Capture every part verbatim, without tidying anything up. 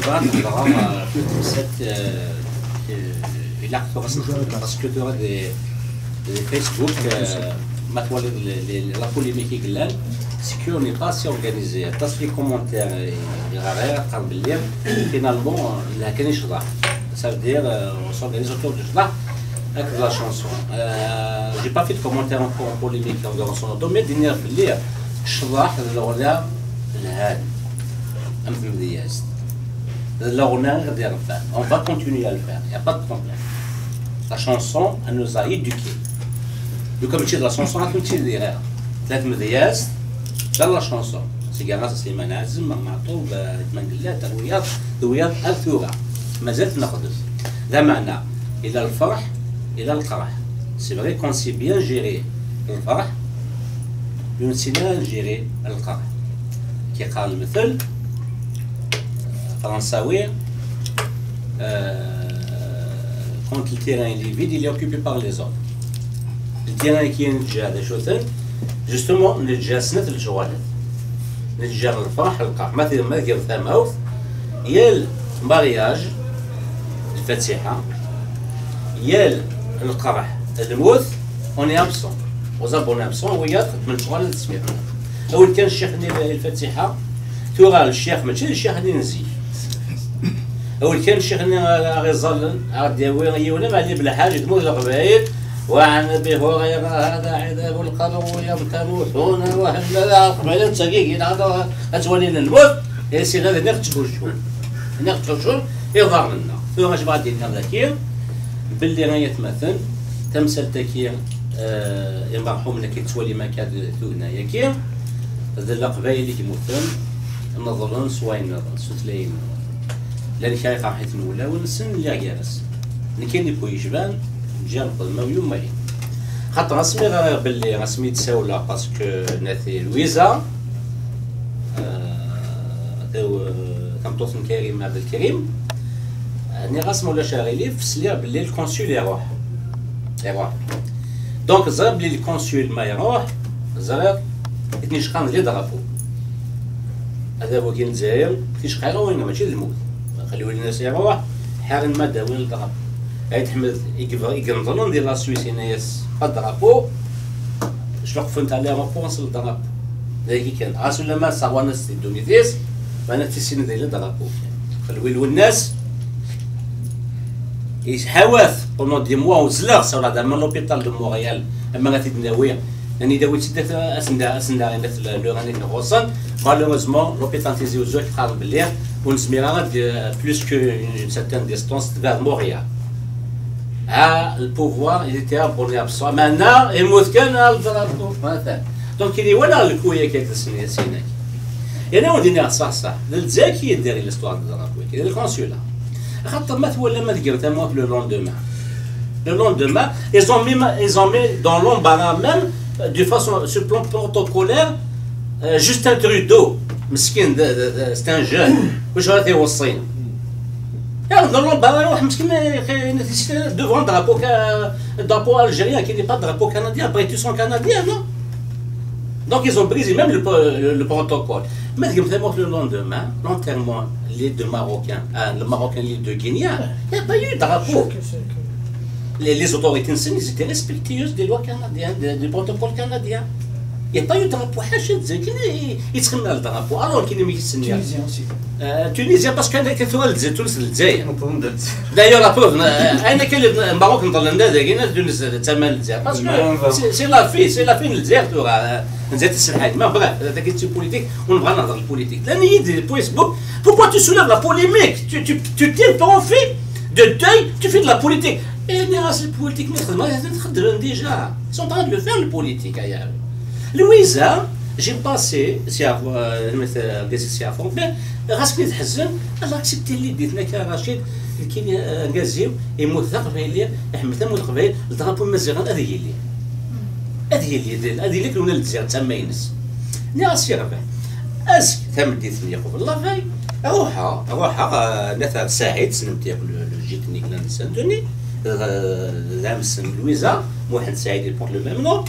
Bɣiɣ ad hedreɣ, euh, ɣef temsalt, euh, euh, ilaq tura ad s-nexdem, parce que tura di, di Facebook, euh, ma twaliḍ les, les, la polémique i yellan, c'est qu'on n'est pas assez organisé. Aṭas les commentaires, euh, i ɣriɣ, qqaren belli, finalement, euh, llan kan i ccḍeḥ. Ça veut dire, euh, on s'organise autour du ccḍeḥ avec la chanson. Euh, j'ai pas fait de commentaire encore en polémique, en grosso modo, mais d-iniɣ belli ccḍeḥ d leɣna lhan. Am tmedyazt. D leɣna i ɣ-d-irebban. On va continuer à le faire. Il n'y a pas de problème. La chanson, elle nous a éduqués. Donc, comme tu dis, la chanson, elle nous a éduqués. La tmedyazt, dans la chanson. C'est grâce à Slimane Azem, Maman Toub, euh, Itman Gellat, Douyad, Douyad, Altura. Mais elle, نقدم. Là, maintenant, il a le فرح, il a le قرح. C'est vrai qu'on sait bien gérer le فرح, mais on sait bien gérer le قرح. كي قال المثل، فرنساوي، euh, quand le terrain il est vide, il est occupé par les autres. Le terrain كي نتجا d acu-ten, justement, نتجا snat lecɣal. نتجا الفرح، القرح. ما ثير ما ثير ثماوث، يا المارياج، الفاتحة، يا القرح، الموت، on est absent. وزاب on est absent، ويا من lecɣal التسبيح. أول كان الشيخ الفاتحة، tura الشيخ ماشي الشيخ اللي نزي. أول كان الشيخ اللي غير ظلم، غادي يوي يولم عليه بالحاج يدمو الغبايل، وعن أبي هريرة هذا عذاب القبر يمتمثون وهل لا قبيلة تسقيقين هذا أتولين الموت، يا سي غادي ناخد تكوشو. ناخد تكوشو، يضاغنا. ثم اش بعد دينا ذاكي، باللي غاية مثلا، تمثل تاكي، آه، المرحوم اللي كيتولي ما كاد ثونا ياكي، ذا القبايل اللي يموتن، نظرن سواين نظرن، سوتلاين. لان كاي قاحيت نولا ونسن اللي غيرس. نكين يكو يجبان، جان قدما ويوم ماهي. خاطر اسمي غير باللي اسمي تساولا باسكو ناتي لويزا، آه، تاو، آه، تمطوط كريم عبد الكريم. آه، ني غاس مولا شاغلي فسليغ باللي الكونسول يروح. يروح. دونك زرب لي الكونسول ما يروح، زرب اتني شقان لي ضربو. هذا هو كاين الجزائر، كي شقيرة وين ماشي الموت. خليو الناس يروح، حارن ما داوين الضرب. عيد حمد يقف-، يقنطلون ديال لا سويس هنا ياس الدرابو. شلوق فهمت عليها ريبونس للدرابو. ذاكي كان. غاسو لما صاوانا سيدوني ثيس، فانا تيسين ذي الدرابو. خلوي الناس يحاوث بونون دي موا وزلاغ ساولا دار من لوبيتال دو مونريال. اما غادي ناوي يعني داوي تدات اسندا اسندا غير مثل لو غاني نغوصن. مالوريزمون لوبيتال تيزي وزو كيقارن بلي ونسمي راه بلوس كو اون سيرتان ديستونس فيغ مونريال. ها البوفوار اللي تيربوني ابسون معنا يموت كان الدرابو مثلا. دونك كاين ولا الكويه كيتسني سيناك. يعني وديني صح صح الجزائر كي يدير ليستوار دو درابو كي الكونسولا. خاطر ما تولى ما تقرا تموت لو لوندومان. Le lendemain, ils ont mis, ils ont mis dans l'embarras même, euh, de façon, sur le plan protocolaire, euh, Justin Trudeau, مسكين, de, de, de, c'est un jeune, واش غادي يوصينا؟ يعني dans l'embarras يروح مسكين يخ-، ينافس devant drapeau ca-, drapeau algérien qui n'est pas drapeau canadien, après ils sont canadiens, non? Donc ils ont brisé même le, le, le protocole. Mais le lendemain, l'enterrement, les deux Marocains, euh, le Marocain, les deux Guinéens, il n'y a pas eu de drapeau. Les, les autorités, ils étaient respectueuses des lois canadiennes, des, des protocoles canadiens. Il n'y a pas eu de drapeau. حاشا الجزائر كاين اللي يتخمى الدرابو، alors كاين اللي ما يتسنى. Tunisien aussi. Euh, Tunisien, parce que انا كنت الجزائر، تونس الجزائر. D'ailleurs la preuve, انا كاين الماروك نظن لنا داكي ناس تونس تما الجزائر. Parce que c'est, c'est la vie, c'est la vie الجزائر تورا. نزيد السلحات. ما بغا، هذا كيتسي politique، ونبغى نهضر البوليتيك. لان يدي فيسبوك، pourquoi tu soulèves la polémique? Tu, tu, tu tires profit de deuil, tu fais de la politique. Et les politiques, ما تخدم déjà. Ils sont en train de le faire, le politique, ailleurs. Louisa, j'ai passé, c'est à, euh, c'est à Fondé, غاسكني تحزن، elle a accepté l'idée, تناك رشيد، كاين، آه، غازيو، يموت ذا قبايلي، يحمل ثمو القبايل، الدرابو المزيغان، هذا يلي. هذا يلي، هذا يلي كنا الجزائر، تما ينس. ني راسي ربح. اسك تمديت ني قبل لا فاي. روحها، روحها، آه، نتا سعيد، سنمتي يقول له جيت نيك نسان دوني. آه، لامس لويزا، محمد سعيد يبورت لو ميم نو.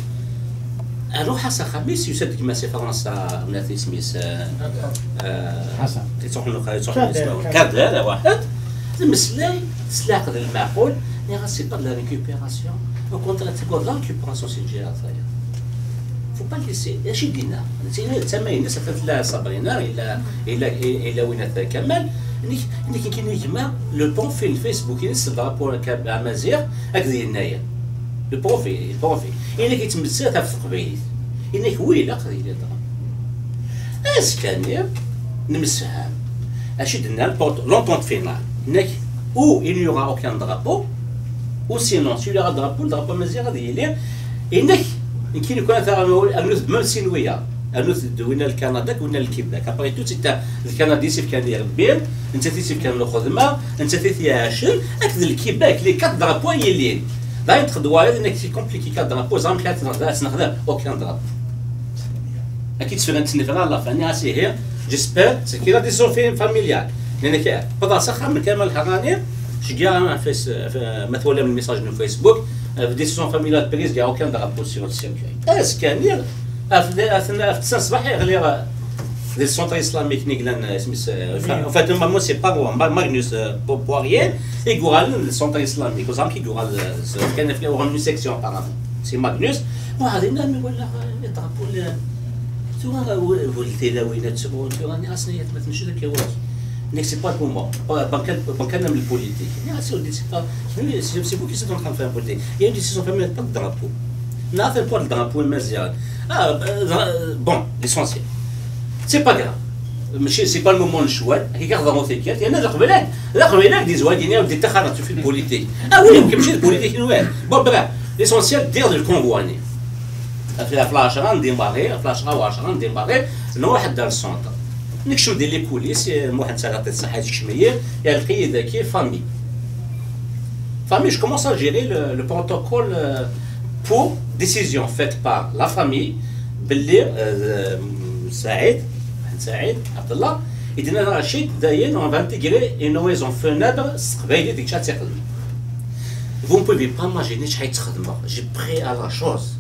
Ruḥ-as axxam-is, yusa-d gma si Fransa, mlat isem-is, eh, eh, Ḥasan. yettruḥun, yettruḥun Kader, ismawen. Kader. Kader, waḥed. Nemmeslay s leɛqed lmeɛqul, nniɣ-as c'est pas de la récupération. Au contraire, c'est quoi de la récupération si ǧǧiɣ tayeḍ? Faut pas le laisser. Acu i d-yenna? D tama-ines, atan tella Sabrina, ila, ila, ila winat Kamal. Nekk, nekk, nekk, gma, le profil Facebook-ines, drapeau amaziɣ, akked yennayer. Le profil, le profil. Inek yettmettat ɣef teqbaylit. Inek wi ilaq ad yili drapeau. Azekka-nni, nemsefham. Acu d-nnan, l'entente finale. Nek, ou il n'y aura aucun drapeau, ou sinon, s'il y aura drapeau, le drapeau amaziɣ ad yili. Inek, nekki nekk ara taɣ-, rnut même si nwiya. Rnut d winna le Canada, winna le Québec. Après tout, c'est un, le Canada, c'est le Canada, nettat i s-ifkan lxedma, nettat i t-iɛacen, akked le Québec, les quatre drapeaux yilin. Dayen txedwayeḍ inek c'est compliqué, quatre drapeaux, ẓer amek ara t-nexdem, ad t-nexdem, aucun drapeau. Akka i tt-fran ttnefra à la fin, nniɣ-as ihi, j'espère, c'est qu'il a des décisions familiales. Nniɣ-ak, wwḍeɣ s axxam n Kamal Ḥarani, ceggiɣ ɣef face-, ɣef, ma twalam le message n Facebook, euh, décision familiale prise, il y a aucun drapeau sur le cercueil. Azekka-nni, ɣef, ɣef, ɣef ttesɛa ṣṣbeḥ i ɣliɣ, euh, di le centre islamique-nni yellan, euh, isem-is, euh, enfin, enfin, normalement, c'est pas Ma-, Magnus, euh, Po-, Poirier, i yuɣalen di le centre islamique. Ur ẓriɣ amek i yuɣal, euh, s-, kan fkan-as une section apparemment. C'est Magnus. Waḥed yenna mi walaɣ, euh, drapeau n, tura, euh, ur, ur tilawin ad ttrunt, tura, nniɣ-asen, ay atmaten, acu d akka i walaɣ? Nekk, c'est pas le moment. Pas, pas kan, pas kan am le politique. Nniɣ-as, ur d-, c'est pas, c'est, c'est vous qui êtes en train de faire un politique. Il y a une décision familiale, pas de drapeau. Nniɣ-as, pas le drapeau, mais, euh, ah, euh, bon, l'essentiel. C'est pas grave. Mačči, c'est pas le moment n ccwal, akka i ɣ-teḍru tikkelt, yerna d aqbayli, d aqbayli i d-yezwar, yenna-yaɣ-d, ttaxareɣ-tt fi lpolitik. Ah oui, mačči d politik nwen. Bon, bref, l'essentiel, ddiɣ di lkonvwa-nni. Ɣef, ɣef lɛecṛa ndémarrer, ɣef lɛecṛa u ɛecṛa ndémarrer, nruḥ-d ar le centre. Nekcem di les coulisses, eh, Muḥend Salaṭi ṣṣeḥḥa-s, yekcem-iyi, iɛelleq-iyi daki famille. Famille, je commence à gérer le, le protocole, euh, pour décision faite par la famille, belli, euh, Saɛid, Saɛid Abdallah, i d-yenna Racid, dayen, on va intégrer une oraison funèbre s teqbaylit deg ad tt-ixdem. Vous ne pouvez pas imaginer ce que j'ai pris à la chose.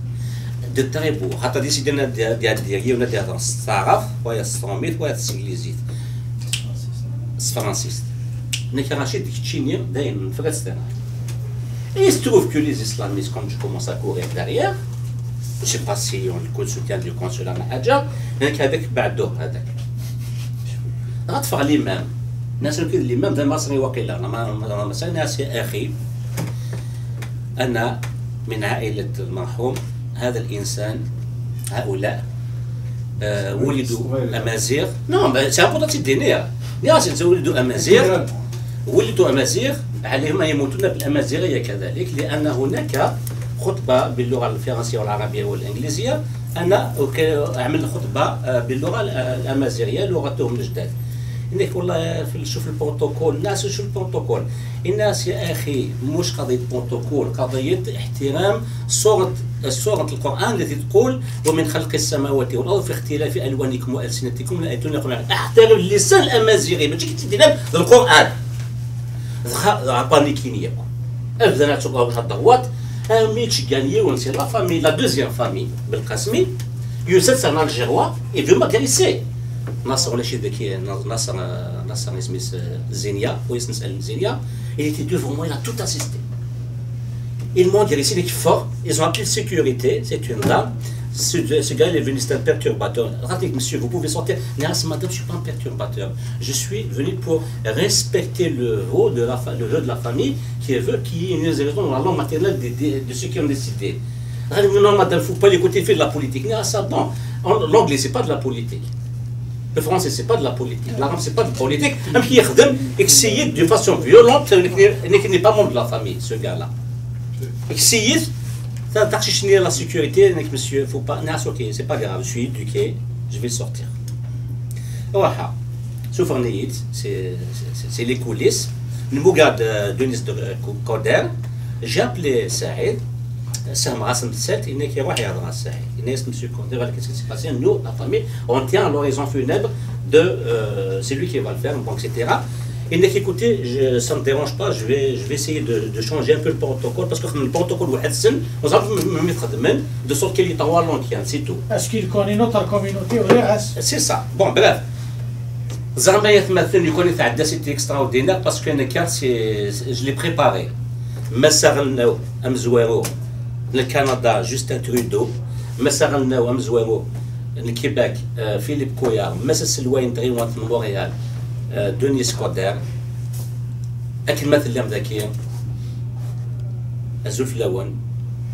De très beau. Xaṭer décidé n ad d-, d-, d-, yiwen ad d-ihder s taɛrabt, wayeḍ s tṛumit, wayeḍ s teglizit. S tefransist. Nekk Racid, keččini, dayen, nefra-tt tana. Et il se trouve que les islamistes, comme je commence à courir derrière, je sais pas si on le soutien du consulat, ma ḥaǧa, nekk هذاك بعدوه هذاك. Dɣa ṭṭfeɣ l'imam. Nniɣ-as, l'imam d amaṣri waqila, ma, ma, ma, ma, nniɣ-as, يا أخي، أنا من عائلة المرحوم، هذا الإنسان، هؤلاء، آه، ولدوا أمازيغ. Non, mais c'est important de dire. Nniɣ-as, ولدوا أمازيغ، ولدوا أمازيغ، عليهم أن يموتون بالأمازيغية كذلك، لأن هناك خطبة باللغة الفرنسية والعربية والإنجليزية، أنا أك-، أعمل خطبة، آه، باللغة ال-، الأمازيغية، لغتهم الأجداد. Nniɣ-as والله في ال-، شوف le protocole، nniɣ-as شوف le protocole. Nniɣ-as يا أخي، مش قضية protocole، قضية احترام سورة، سورة القرآن التي تقول: ومن خلق السماوات والأرض في اختلاف ألوانكم وألسنتكم لآيات لقوم يعقلون. احترم اللسان الأمازيغي، ماشي كي تدينا القرآن. Dɣa, dɣa panikin yakk. Bdan ad tuɣal à droite, armi ttceggan yiwen, c'est la famille, la deuxième famille, Belqasmi, yusa-d, c'est un Algérois, il veut m'agresser. Nasser, ulac daki, Nasser, euh, Nasser, isem-is, euh, Zinia, oui, isem-is Zinia, il était devant moi, il a tout assisté. Ils m'ont agressé, il est fort, ils ont appelé la sécurité, c'est une dame. Ce, ce gars, il est venu, c'est un perturbateur. Monsieur, vous pouvez sortir. Nniɣ-as, madame, je suis pas un perturbateur. Je suis venu pour respecter le vœu de la fa-, le vœu de la famille qui veut qu'il y ait une résurrection dans la langue maternelle de, de, de ceux qui ont décidé. Dɣa, non, madame, faut pas l'écouter, il fait de la politique. Nniɣ-as, ah bon, en, l'anglais, c'est pas de la politique. Le français, c'est pas de la politique. L'arabe, c'est pas de la politique. Même qui essayer de façon violente, qui n'est pas membre de la famille, ce gars-là. Essayer, ça, taqcict-nni, la sécurité, monsieur, faut pas. Nniɣ-as, ok, c'est pas grave, je suis éduqué, je vais sortir. Voilà. Ssufɣen-iyi-d, c'est, c'est, c'est les coulisses. Nmugar-d, euh, Denise de, euh, Coder. J'ai appelé Saïd. Sehmeɣ-as-d tamsalt, yenna-k iruḥ yehder ɣer Saïd. Yenna-as, monsieur Coder, voilà, qu'est-ce qui s'est passé? Nous, la famille, on tient à l'oraison funèbre de, euh, celui qui va le faire, bon, et cetera. Il dit, écoutez, je, ça ne me dérange pas, je vais, je vais essayer de, de changer un peu le protocole, parce que le protocole, vous êtes, on a même de sorte qu'il est en langue, c'est tout. Est-ce qu'il connaît notre communauté au reste? C'est ça. Bon, bref. زعما يتمثل يكون يتعدى، c'était extraordinaire parce que أنا كان c'est, je l'ai préparé. Mass Arnaud amezwaru n Canada, Justin Trudeau, Mass Arnaud amezwaru n Québec, euh, Philippe Couillard, Mass Selway n tɣiwant n Montréal, euh, Denis Coderre. Akken ma tellam daki, azul fell-awen.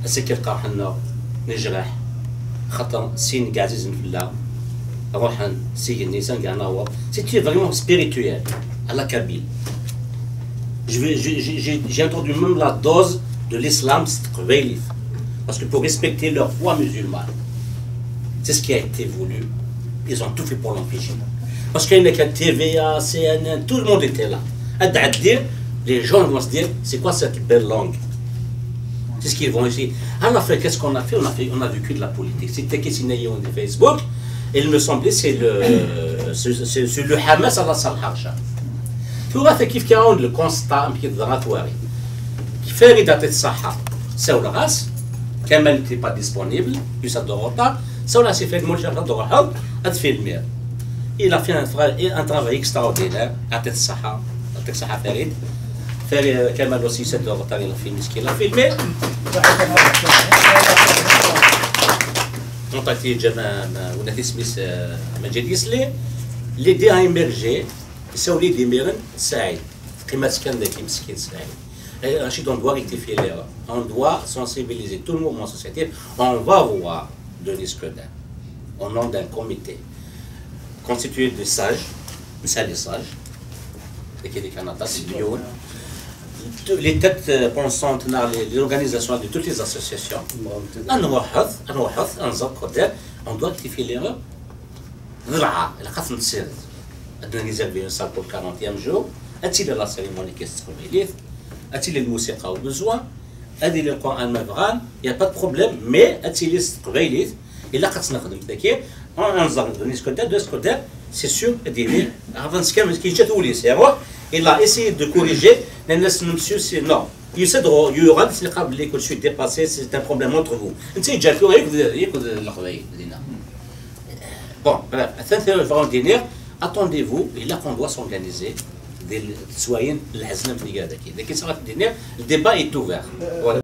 Ass-agi lqerḥ-nneɣ nejreḥ, xaṭer sin n yeɛzizen fell-aɣ ruḥen s igenni, s anga naweḍ. C'était vraiment spirituel à la Kabyle. Je vais- J'ai j'ai- j'ai entendu même la dose de l'islam s teqbaylit. Parce que pour respecter leur foi musulmane, c'est ce qui a été voulu. Ils ont tout fait pour l'empêcher. Parce qu'il n'y a qu'à T V A, C N N, tout le monde était là. À dire, les gens vont se dire, c'est quoi cette belle langue? C'est ce qu'ils vont essayer. À la fin, qu'est-ce qu'on a fait? On a fait, on a vu que de la politique. C'était qui signait au Facebook? Et il me semblait, c'est le, c'est c'est- c'est le Hamas à la Salharcha. Tu vois, c'est qui fait le constat, un petit peu de la théorie. Qui fait l'idée de Sahar, c'est le race. Kamal n'était pas disponible, puis ça de retard. Ça, on a fait le mot de retard, à filmer. Il a fait un, tra- un travail extraordinaire. يعطيه الصحة، يعطيك الصحة فريد. Farid, Kamal aussi, c'est de retard, il a filmé ce qu'il a filmé. Contacté Jamal, euh, Ounatis Smith, euh, Majid Yesli. L'idée a émergé, c'est l'idée de Miren Saïd. قيمة كان ذاك مسكين سعيد. Et ensuite, on doit rectifier l'erreur. On doit sensibiliser tout le mouvement associatif. On va voir Denis Coderre au nom d'un comité constitué de sages, mais ça, les sages, et qui est des Canada, c'est Lyon. Tous les têtes, euh, pensantes, les, les organisations de toutes les associations. On doit, on doit rectifier l'erreur. D lɛar, ilaq ad ten-nessired. Ad d-nizervi une salle pour le quarantième jour, ad tili la cérémonie s teqbaylit, ad tili lmusiqa au besoin, ad yili Lqur'an ma bɣan, y a pas de problème, mais ad tili s teqbaylit, ilaq ad tt-nexdem dagi, ad nẓer d Denis Coderre, Denis Coderre, c'est sûr, ad yili, avant ce qui est iruḥ, il a essayé de corriger, mais monsieur, c'est, non. Yusa-d ɣur-, yuɣal s liqab belli que je suis dépassé, c'est un problème entre vous. Netta yeǧǧa tura yakk d, yakk d Leqbayel dinna. Bon, bref, atan tura bɣiɣ ad d-iniɣ, attendez-vous, ilaq on doit s'organiser di l-, ttwayen n lḥezn am tnegga daki. Daki, ça va d-iniɣ, le débat est ouvert. Voilà.